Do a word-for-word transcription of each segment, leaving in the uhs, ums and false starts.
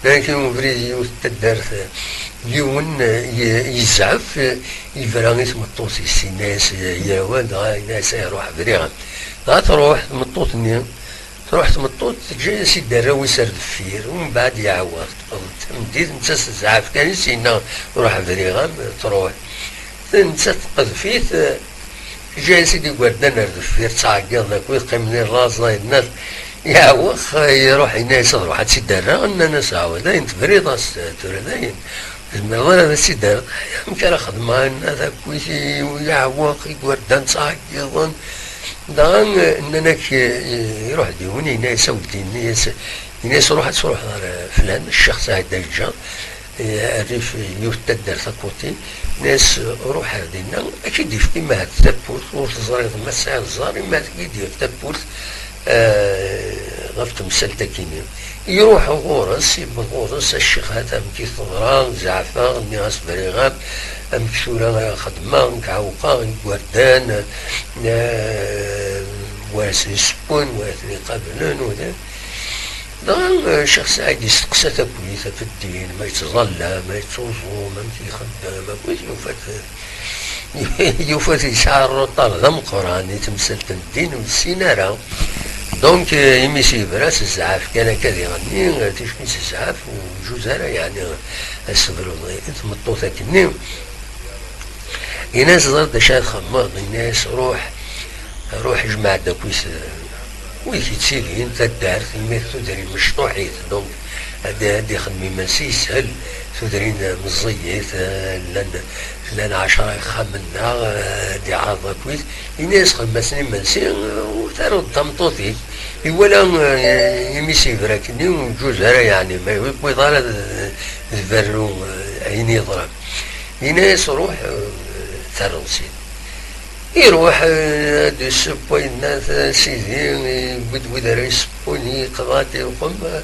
Dagi ubrid yiwet n taddart, yiwen, eh, ye-, yezɛef, eh, yebra i tmeṭṭut-is, yenna-yas, eh, yir awal, dɣa yenna-yas, "Ay, ruḥ, briɣ-am." Dɣa truḥ tmeṭṭut-nni, truḥ tmeṭṭut, teǧǧa-yas iderraw-is ar deffir, umbeɛd yeɛweq, tewweḍ-d tameddit, netta s zzɛaf kan i s-yenna, "Ruḥ, briɣ-am", truḥ. Nettat teqdef-it, eh, teǧǧa-yas-id igerdan ar deffir, ttɛeggiḍen akk, qqimen i laẓ, yenna-t, yeɛweq, eh, iruḥ, yenna-yas, "Ad ruḥ ad tt-id-rreɣ", nnan-as, "Ɛawed, dayen tebriḍ-as, eh, tura dayen, ur tezmireḍ ara ad tt-id-terreḍ." "Amek ara xedmeɣ?" Yenna-t, "Akkit i-, yeɛweq, igerdan ttɛeggiḍen." Dɣa, eh, nnan-ak, eh, iruḥ-d yiwen, yenna-yas, "A weddi", yenna-yas, yenna-yas, "Ruḥ ad truḥeḍ ɣer, eh, flan, Ccix Saɛid Ayeǧǧa, eh, rrif, eh, yiwet n taddart akuti, yenna-yas, ruḥ ar dinna, ad k-id-yefk imahat tawwurt, ur teẓriḍ ma tesɛiḍ ẓẓer, imahat ad k-id-yaf tawwurt, eh, ɣef temsalt-akini." Iruḥ ɣur-s, iwweḍ ɣur-s, "A ccix, hata amek i teḍra, zeɛfeɣ, nniɣ-as briɣ-am, amek tura ara xedmeɣ, nekk ɛewqeɣ igerdan, eh, war asen-isewwen, war aten-iqablen", u da. Dɣa, eh, Ccix Saɛid yesteqsa-t akkit ɣef ddin, ma yettẓalla, ma yettuẓum, amek ixeddem, akkit yufa-t, yufa-t yesɛa rruṭar d ameqqran i temsalt n ddin, ur yessin ara. Donc, eh, imi s-yebra s zzɛaf kan akka diɣenni, eh, ticki s zzɛaf, ur yeǧǧuz ara, yeɛni, ad s-tebruḍ i tmeṭṭut akkenni. Yenna-as, "Ẓer d acu ara txedmeḍ." Yenna-as, "Ruḥ, ruḥ jmeɛ-d akk-is, eh, wid yettilin taddart, imi tudrin mecṭuḥit, donc ad, ad ixdem imensi yeshel, tudrin meẓẓiyit, eh, llan, llan ɛecra ixxamen-nneɣ, eh, ad iɛreḍ akk-is." Yenna-as, "Xdem-asen imensi, eh, u taruḍ-d tameṭṭut-ik." Iwala, eh, imi s-yebra akkenni, ur yeǧǧuz ara, yeɛni, ma yewwiḍ ara d, d berru, eh, ayen yeḍran. Yenna-yas, "Ruḥ, eh, terreḍ-tt-id." Iruḥ, eh, ad d-isseww, yenna-t, "A Sidi", yewwi-d wid ara yessewwen, yeqḍa-t, iqum, eh,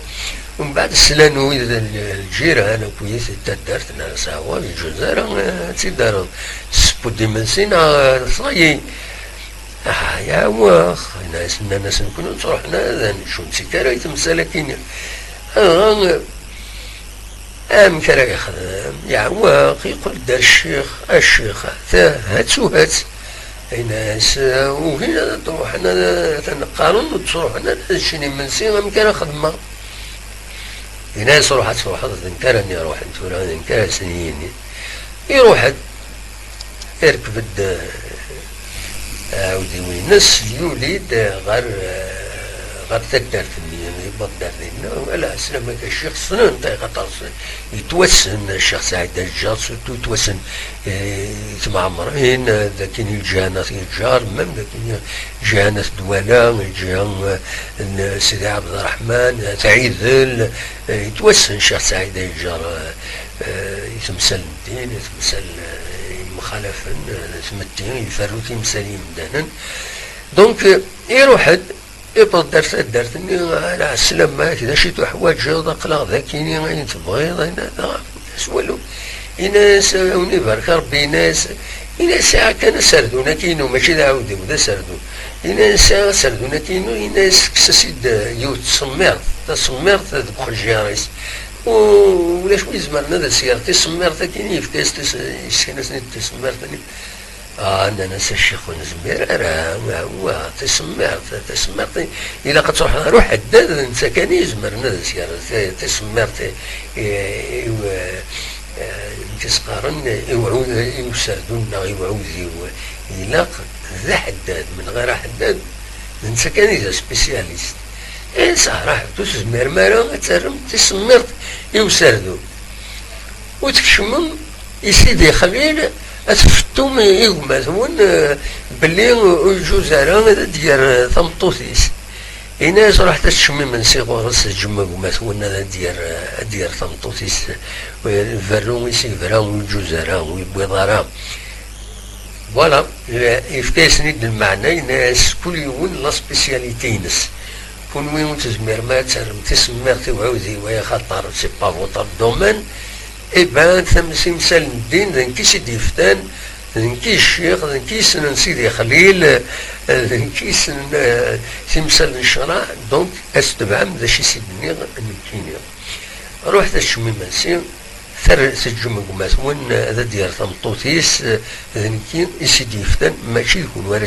umbeɛd slan wid n l-, lǧiran akkit n taddart, nnan-as, "Awa, ur yeǧǧuz ara, eh, ad tt-id-terreḍ. Tesseww-d imensi neɣ, eh, teẓra-yi?" "Ah, yeɛweq", nnan-as, nnan-asen, "Nekkni ur nettruḥ ara, ad nečč, ur nettak ara i temsal-akini." Dɣa, amek ara yexdem? Yeɛweq, yeqqel-d ar ccix, "A ccix, ha-tt-u ha-tt." Yenna-as, "Ugin ad d-ruḥen, ad, atan qqaren ur d-ttruḥen ara ad ččen imensi, amek ara xedmeɣ?" Yenna-as, "Ruḥ ad truḥeḍ, d nekk ara n-iruḥen tura, d nekk ara sen-yinin." Iruḥ-d, irkeb-d, eh, aɛudiw-ines, yuli-d ɣer, eh, ɣer taddart-nni, yewweḍ-d ar dinna, "Ala, slam akka a ccix, ssnen-t, axaṭer s-, yettwassen Ccix Saɛid Aǧǧar, surtout yettwassen, eh, i Tmeɛmrin, eh, d akin i lǧihan at Yeǧǧar, même d akin i lǧihan at Dwala, lǧiha, eh, n Sidi Ɛebderreḥman, at Ɛidel, eh, yettwassen Ccix Saɛid Ayeǧǧar, eh, eh, i temsal n ddin, i temsal, eh, yemxalafen, eh, tmetti, iferru timsal i yimdanen. Donc, eh, iruḥ-d, iwweḍ-d ar taddart-nni, "Ala, ɛeslama-k, d acu i tuḥwaǧeḍ? Aql-aɣ dakini, ayen tebɣiḍ, ayen, dɣa, s walu." Yenna-as, "Ad wen-ibarek Rebbi", yenna-as, yenna-as, "Sɛiɣ kan aserdun-agi-inu, mačči d aɛudiw, d aserdun." Yenna-as, "Sɛiɣ aserdun-agi-inu", yenna-as, "Kkes-as-id yiwet tsemmirt, tasemmirt deg uxejjar-is. U-, ulac wi izemren ad as-yerr tisemmirt-agi-nni", yefka-as tis-, yessken-asen-id tisemmirt-nni. Ah, nnan-as, "A ccix, ur nezmir ara, wa, wa, tisemmirt, tisemmirt, ilaq ad truḥ ɣer uḥeddad, d netta kan i izemren ad as-yerr ti-, tisemmirt i, i, i, eh, amek i s-qqaren, i uɛud-, i userdun neɣ i uɛudiw. Ilaq d aḥeddad, menɣir aḥeddad, d netta kan i d aspisyalist." Eh, ṣah, ruḥet, ur tezmirem ara ad terrem tisemmirt i userdun. Ur tkecmem i Sidi Xlil ad tfettum i gma-twen, eh, belli ur yeǧǧuz ara ad d-yerr tameṭṭut-is. Ini-as, "Ruḥet ad teččem imensi ɣur-s, teǧǧem gma-twen ad d-yerr, ad d-yerr tameṭṭut-is." Berru i s-yebra ur yeǧǧuz ara, ur yewwiḍ ara. Voilà, yefka-yasen-id lmeɛna, yenna-as, "Kul yiwen la spécialité-ines. Kunwi ur tezmirem ad terrem tisemmirt i uɛudiw, ay axaṭer c'est pas votre domaine." Eh ben, tam-, timsal n ddin, d nekk i s-id-yeftan, d nekk i ccix, d nekk i yessnen Sidi Xlil, d nekk i yessnen, eh, timsal n ccṛeɛ, donc, ad tebɛem d acu i s-id-nniɣ nekkini. Ruḥet ad teččem imensi, ter-, teǧǧem gma-twen ad d-yerr tameṭṭut-is, d nekki i s-id-yeftan, mačči d kenwi ara